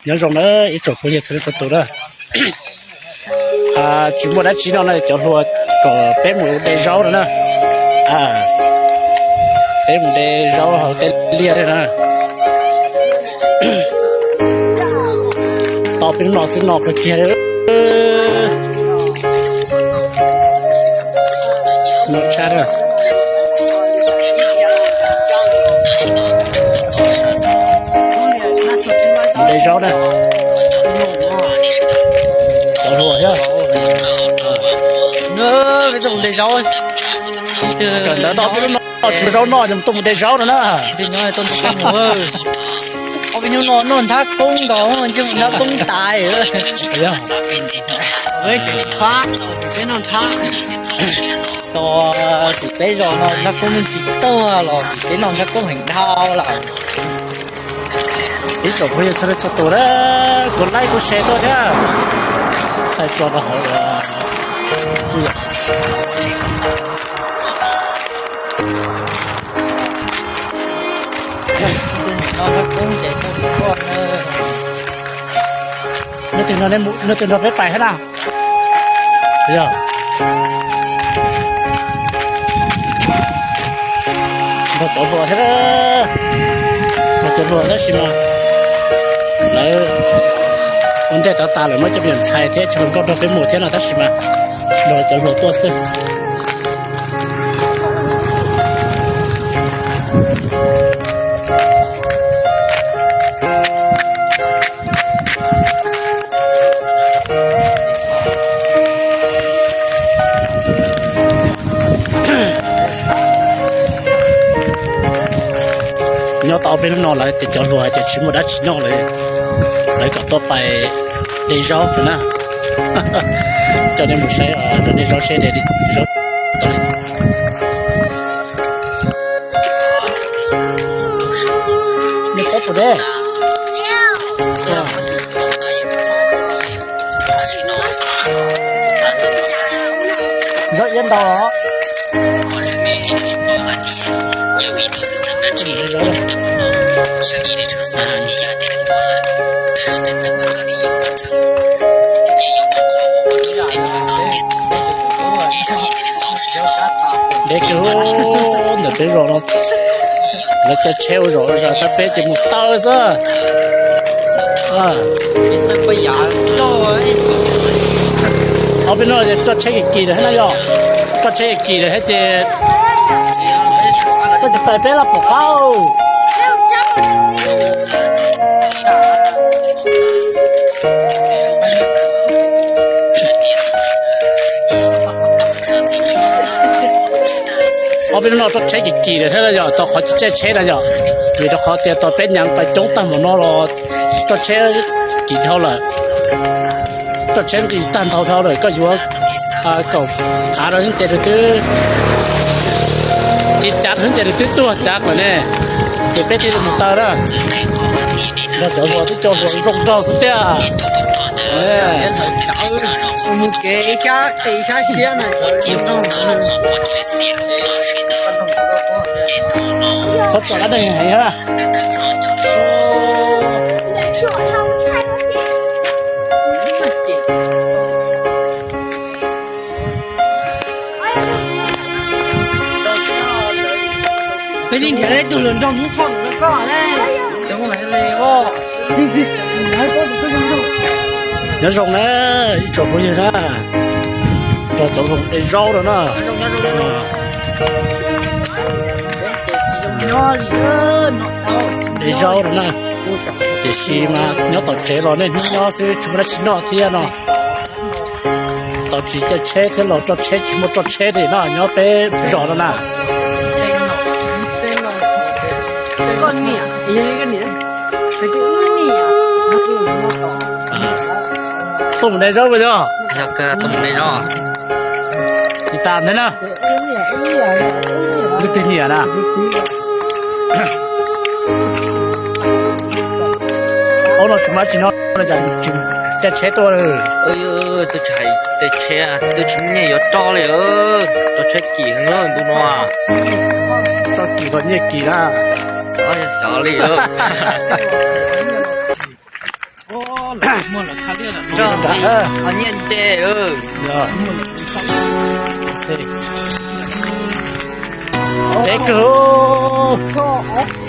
Nyob zoo na ib tsoom phooj ywg txhua leej txhua tus na. Tsis muaj dab tsi noj no cov hluas kom peb mus de zaub no na. Peb mus de zaub hauv tej liaj thiab na. Tau peb hnub no xwb no kawg kiag li. No tshaj na. De zaub na. Cov hluas thiab. Peb tuaj mus de zaub. Kawm ntawv tau peb lub no tsis muaj zaub noj ces tuaj mus de zaub no na. Ob peb hnub no noj nthab koob nkaus, noj nthab koob tas. Peb noj nthab, tos tim peb zos no nthab koob yeej tsis tuag los tim peb noj nthab koob heev dhau lawm. Ib tsoom phooj ywg txhua leej txhua tus na, kuv laib kuv share tuaj thiab. Txhais tso rau hauv. Hnub twg nrog peb pais thiab na? Yog nrog cov hluas thiab, nrog cov hluas tab sis mas lawv ua ntej tod tas lawm muab cov me nyuam ntxhais thiab cov hluas nkauj nrog peb mus thiab no tab sis mas nrog cov hluas tuaj xwb. Nyob tau peb hnub no lawv tias cov hluas hais tias tsis muaj dab tsi noj lawm, lawv kom tuaj pais de zaub na. Coj nej mus saib, tuaj de zaub seb de zaub tau li. Zaub iab ntau. Deb kawg, ntawm peb zos no lawv caij tsheb ua zom ua zaws tab peb ces mus taw xwb. Ob peb no tso tsheb kim kim lawm thiab na yog, tso tsheb kim kim lawm thiab ces koj tsis pais peb los pom qab. Ob peb hnub no tso tsheb kim kim lawm thiab na yog, tau qhov tsis caij tsheb na yog, vim rau qhov tias tau peb nyav pais coob tag npaum no los tso tsheb kim dhau lawm. Tso tsheb nqis tag nrho dhau lawm, koj yuav kaum qav rau xwb ces nws twb, tiv cav xwb ces nws twb tuag cav lawm ne. Ces peb thiaj li mus taw na. Nrog cov hluas twb cov hluas zoo nraug xwb tiag. Mus kev sab qis sab siab na. Txhob tso dab neeg heev na. Peb yeej nrhiav ib tug hluas nraug Hmoob Thoj ntawm no koj ne. Nyob zoo na, ib tsoom phooj ywg na, nrog cov hluas de zaub no na. De zaub no na, tiam sis mas nyob tom tsev los niaj hnub nyob xwb tsis muaj dab tsi noj thiab no. Tau tsis caij tsheb thiab los tso tsheb tsis muaj tso tsheb li no nyob peb zos no na. Tuaj mus de zaub puas yog? Yog kawg, tuaj mus de zaub. Tsis tas nthe na. Leej twg nyiam na? Ob no tsis muaj dab tsi noj, caij tsheb tuaj. Twb tsis hais caij tsheb, twb tsis muaj nyiaj yuav tso li. Tso tsheb kim heev ntu no. Tso kim los nyiaj kim na. Xyov li. Nram, nyiaj nce. Peb kawg.